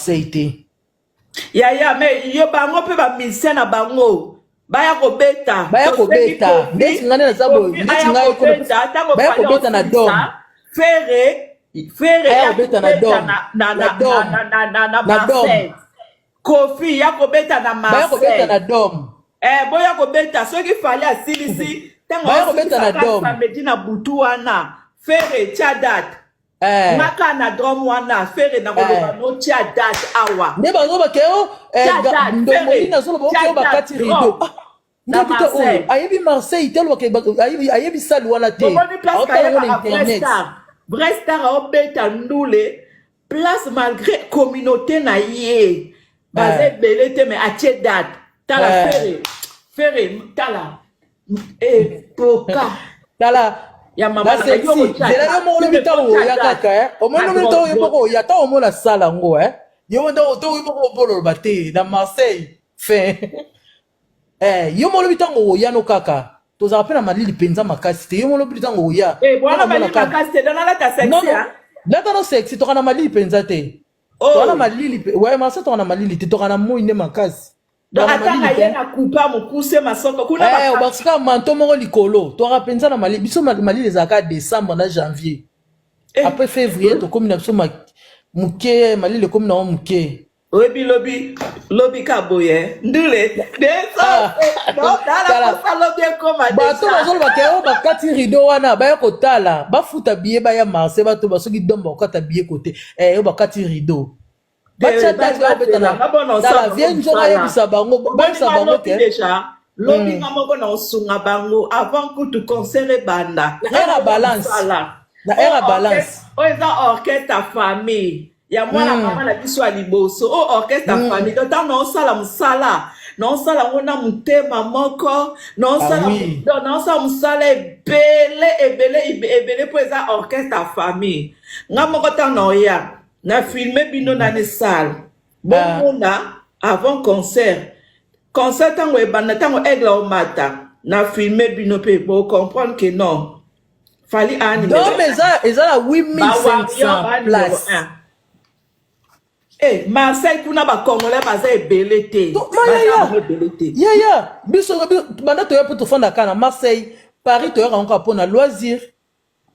Marseille te. Yaya, mais yo bango mpe bamusicien na bango baya kobeta. Baya kobeta ndeti ngai nde naza boye, ndeti ngai baya kobeta na dome. Ferre, Ferre aya kobeta na dome, na dome, na Marseille. Koffi ya kobeta na Marseille, baya kobeta na dome. Eh, boya kobeta soki Fally asilisi ntango baya kobeta na dome samedi na butu wana. Ferre, tia date. Eh. Ngaka na drum wana, Ferre, na koloba no, tia date awa. Nde bazoloba o ndomoni, nazoloba oke bakati rideau ndeti te. Oyo ayebi Marseille te, alobaka ayebi salle wana te. Aotala ngo na internet. Vrai star aobeta ndule place malgré communauté na ye baza ebele te, mais atie date. Tala, Ferre, Ferre, tala epoka. Tala. Ya mama. Na sexy, zela yo moko lobi ntango oya kaka. Omoni lobi ntango yo moko oya, ntango omona sala yango, yo ntango yo moko obololoba te na Marseille fin. Yo moko lobi ntango oya no kaka, tozala mpe na malili mpenza makasi te. Yo moko lobi ntango oya. Lata no sexy, toka na malili mpenza te. Toka na malili, ouais, Marseille toka na malili te, toka na moi nde makasi. Donc atanga ye na kupa mokuse, masoko kuna. Obakisaka manteau moko likolo. Toka mpenza na malili. Biso malili ezalaka décembre na janvier. Après février tokomi na biso moke, malili ekomi nango moke. Oyebi, lobi, lobi ka boye ndule lobi ekoma. Bato bazoloba ke oyo bakati rideau wana, baya kotala, bafuta billet, baya Marseille. Bato basoki dome, bakokata billet kote oyo bakati rideau, batia date, bayobeta na. Tala, vie nzoka, ayebisa bango, bayebisa bango ke Déjà lobi nga moko na osunga bango avant kutu concert ebanda. Na aire ya balance, na aire ya balance. Oyo eza orchestre ya famille ya mwana mama na biso ya liboso, oyo orchestre ya famille. Donc ntango naosala mosala, naosala yango na motema moko, naosala donc naosala mosala ebele ebele ebele mpo eza orchestre ya famille. Nga moko ntango naoya na filme bino nani sale bomona avant concert. Concert ntango ebanda, ntango Aigle omata, na filme bino mpe bocomprendre que non, Fally a Dome eza na 8500 place. Eh, Marseille kuna bacongolais baza ebele te. Ebele te. Yaya, biso banda toya mpo tofandaka na Marseille. Paris toyaka yango kaka mpo na loisir,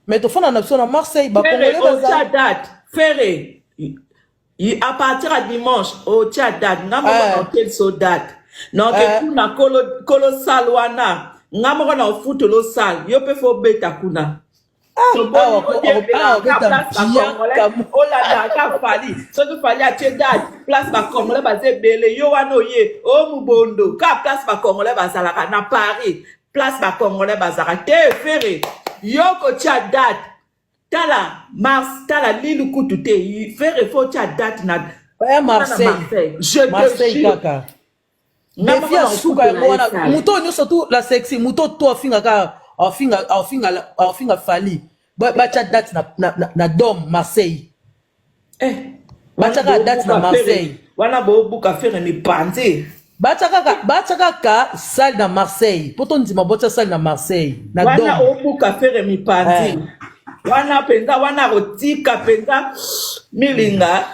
mais tofanda na biso na Marseille, bacongolais baza. Date, Ferre, à partir ya dimanche otia date. Nga moko na hotel so date donc kuna kolo salle wana, nga moko na ofutela osale yo mpe fo obeta kuna. Olandaka Fally, soki Fally atie date, place bacongolais baza ebele, yo wana oye o mobondo ka place bacongolais bazalaka na Paris, place bacongolais bazalaka te. Ferre, yo kotia date. Tala mars, tala Lille kutu te. Ferre, fo tia date na Baya Marseille, Marseille kaka. Défi ya suka yango wana. Moto oyo nyonso tu la sexy, moto to afingaka, afinga, afinga, afinga Fally, batya date na dome Marseille. Batya kaka date na Marseille. Wana bobuka Ferre mipanzi. Batya kaka salle na Marseille mpo tondima, botya salle na Marseille na Wana obuka Ferre mipanzi wana mpenza, wana kotika mpenza milinga,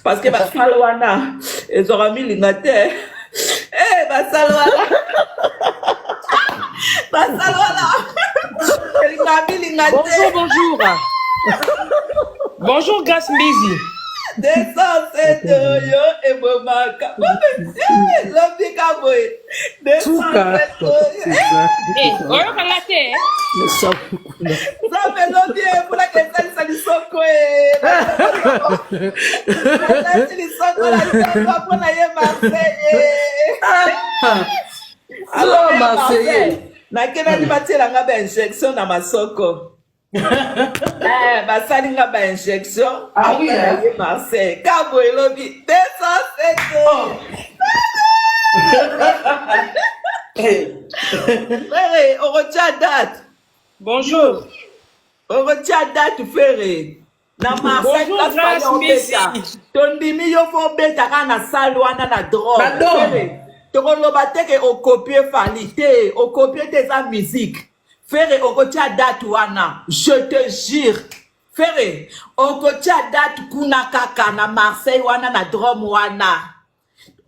parce que basale wana ezwaka milinga te. Basale wana, basale wana elinga milinga te. Bonjour, bonjour. Bonjour, Grâce Mbizi. 207 oyo ebomaka lobika boye. 207 oyo. Oyokanga te. Nzambe, lobi efunaka esalisa lisoko, alati lisoko na nzambe mpona ye Marseille. Marseille. Nakendaki, batielanga bainjection na masoko. Basali nga bainjection. Ah oui, hein? Ye Marseille kabo elobi 207. Ferre, okotia date. Bonjour. Okotia date, Ferre, na Marseille. Bonjour, Grâce Mbizi. Tondimi yo, fo obeta kaka na salle wana na Na drone. Dome. Ferre, tokoloba te ke okopie Fally te, okopie te, eza musique. Ferre, okotia date wana, je te jure. Ferre okotia date kuna kaka na Marseille wana na drum wana.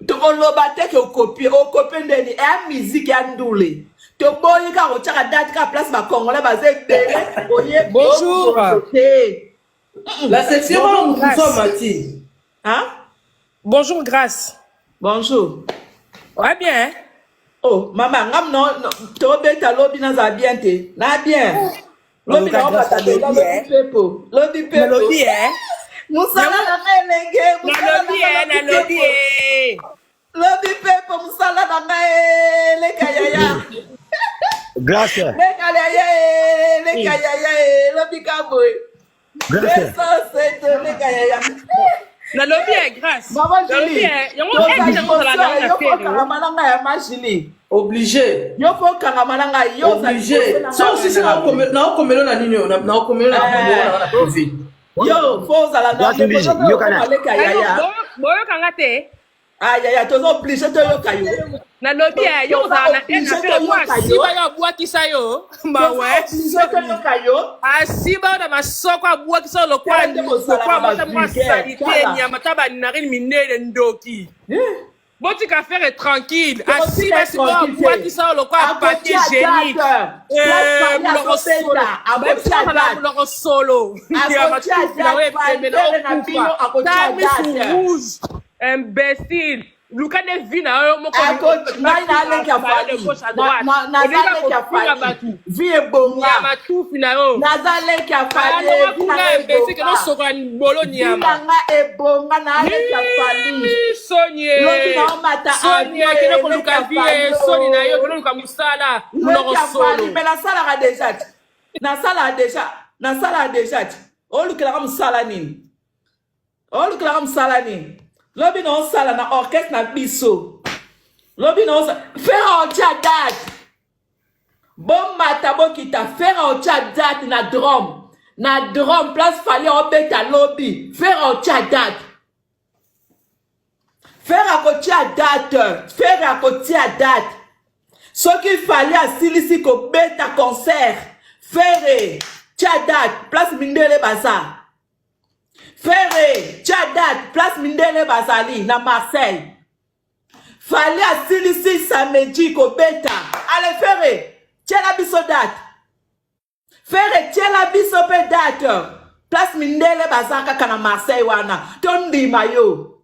Tokoloba te ke okopie, okopie ndeni eya musique ya ndule. Toboyi kaka kotiaka date kaka place ba congolais baza ebele oye Bonjour. te. La section Bonjour wana motu Grâce. so amati. Hein? Bonjour Grâce. Bonjour. Ouais bien. Hein? Oh, mama, ngam no, no tobeta lobi naza bien te. Na bien. Lobi Oluka na Grâce obata te, nalobi lobi eh. pepo. Lobi pepo. Nalobi eh. Musala Yango na nga elenge, musala na nalobi nga eh, lobi nalobi pepo. eh. Lobi pepo musala na nga eh, leka yaya. Grâce, Leka yaya eh, leka yaya eh, lobi kaboy. grâce. 207 leka yaya. Nalobi eh Grâce. Maman Nalobi Julie, eh, yango toza eh yango liboso ozala na ya na yo ferre. okangama na ngai ya ma Julie. Obligé. Yo mpo okangama na ngai, yo oza liboso Obligé. na So ngai osisi wana. naokomelo na nini oyo? Naokomelo na Eh. na privé. Yo fo ozala na Grâce Mbizi, yokana. leka Allô, yaya. boyoka nga te. Ah yaya, toza obligé toyoka yo. Nalobi eh, yo Toza ozala na obligé na ferre po toyoka yo. asiba yo abwakisa yo. Toza Mawe. obligé toyoka yo. Asiba yo na masoko abwakisa yo lokwa Tala nde bozalaka lokwa ba mota mwa vulgaire, salite tala. nyama ta banarine minene ndoki. Eh. Botika ferre tranquille. Tokotika Asiba siba tranquille te. abwakisa yo lokwa papier Akotia hygiénique. date. Place Eh, Fally monoko solo. azobeta, Bayebisi akotia ozala date. monoko solo. Nyama Akotia tufi na yo date, Fally epembe na Ferre na bino okufa. akotia Ta misu date. rouge. Imbécile. Luka nde vie na yo moko Ako- ngai naleki ya bafinga yo de Fally. gauche à Na- droite. na- naza Olinga leki ya kofinga Fally. bato. Vie ebonga. Nyama tufi na yo. Naza leki ya Fally. Alonga Vie na kuna nga imbécile kende ebonga. osokola bolo Vie na nyama. nga ebonga na leki ya Fally. Soni Lobi na omata soni avion kende eleki koluka ya vie Fally soni na yo o. kende koluka mosala monoko Leki ya Fally solo. mais nasalaka déjà ti. Nasalaka déjà, nasalaka déjà ti. Olukelaka mosala nini? Olukelaka mosala nini? Lobi na osala na orchestre na biso. Lobi na osala Ferre otia date. Bomata bokita Ferre otia date na drum. Na drum place Fally obeta lobi. Ferre otia date. Ferre akotia date. Ferre akotia date. Soki Fally asilisi kobeta concert, Ferre tia date place mindele baza. Ferre tia date place mindele bazali na Marseille. Fally asilisi samedi kobeta. Ale Ferre tiela biso date. Ferre tiela biso pe date. Place mindele baza kaka na Marseille wana. Tondima yo.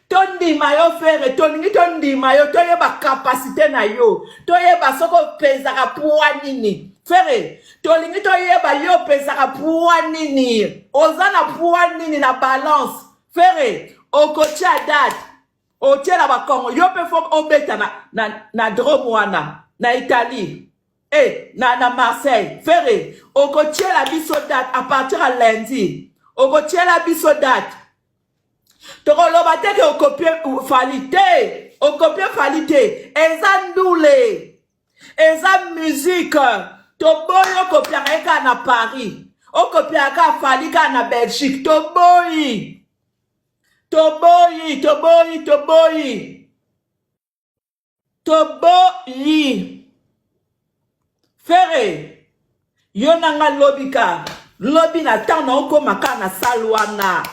Tondima yo Ferre, tolingi tondima yo, toyeba capacité na yo. Toyeba soko opesaka poids nini. Ferre, tolingi toyeba yo opesaka poids nini. Oza na poids nini na balance. Ferre, okotia date. Otiela bakongo yo mpe fo obeta na drome wana na Italie. Eh, na Marseille. Ferre, okotiela biso date à partir ya lundi. Okotiela biso date. Tokoloba te ke okopie Fally te. Okopie Fally te. Eza ndule. Eza musique. Toboyi okopiaka ye kaka na Paris. Okopiaka kaka Fally kaka na Belgique. Toboyi. Toboyi, toboyi, toboyi. Toboyi. Ferre, yo na nga lobi ka. Lobi na temps na okoma ka na salle wana.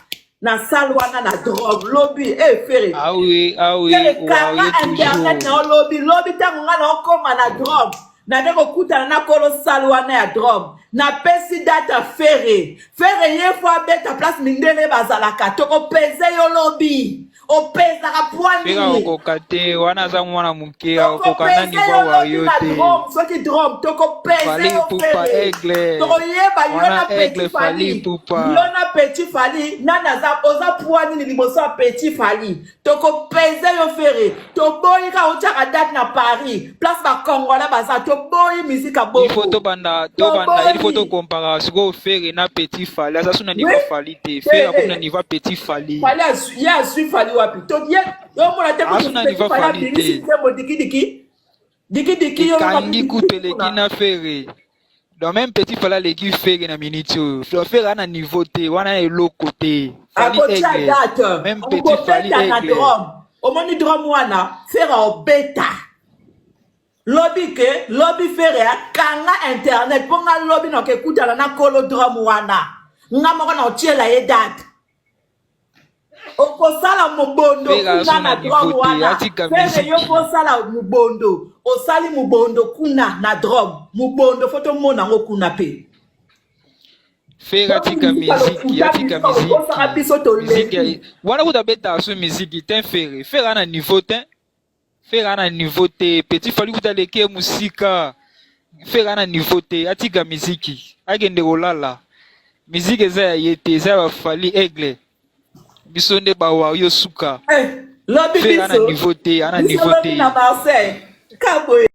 Na salle wana na drogue. Lobi, eh Ferre. Ah oui, ah oui, Ferre, waouh, kanga ye internet na toujours. yo lobi. Lobi ntango nga na okoma na drogue. Nake kokutana na kolo salle wana ya drogue. Napesi date ya Ferre. Ferre ye fo abeta place mindele bazalaka. Tokopeze yo lobi. Opezaka poids Ferre nini? akokoka te, wana aza mwana moke, akokoka na Tokopeze niveau yo lobi wario na te. drum, soki drum, tokopeze Fally yo Ipupa Ferre. aigle. Tokoyeba yo na Wana petit aigle Fally Fally. Ipupa. Yo na petit Fally, nani aza oza poids nini liboso ya petit Fally. Tokopeze yo Ferre. Toboyi ka otiaka date na Paris. Place ba Congolais baza, toboyi musique ya Il faut bongo. tobanda tobanda, il faut Toboyi. tokompara sikoyo Ferre na petit Fally. Aza so na Oui. niveau Fally te. Ferre akomi na Ferre. niveau petit Fally. Fally azwi ye azwi Fally wapi? To ye yo mona te Aza kutu so na petit niveau Fally Fally abimisi te. nzembo dikidiki. Dikidiki yo yoka Ekangi kutu kutu dikidiki eleki kuna. na Ferre. Donc même petit Fally aleki Ferre na minute oyo. Donc Ferre aza na niveau te, wana eloko te. Fally Akotia aigle. date. Même petit Fally Okobeta na aigle. drum. Omoni drum wana, Ferre obeta. Lobi ke, lobi Ferre akanga internet mpo nga lobi na kokutana na kolo drum wana. Nga moko na otiela ye date. Okosala mobondo kuna na drogue wana. Ferre yo kosala mobondo. Osali mobondo kuna na drogue. Mobondo faut tomona yango kuna pe. Ferre atika miziki, atika miziki. Biso tolembi. Wana kuta beta so miziki te Ferre. Ferre ana niveau te. Ferre ana niveau te. Petit Fally kuta leke musika. Ferre ana niveau te, atika miziki. Akende kolala. Miziki eza ya ye te, eza ya ba Fally Aigle. Biso nde ba Warrior suka. Eh, lobi Ferre ana biso. niveau te, ana Biso niveau lobi te. na Marseille. Kaboye.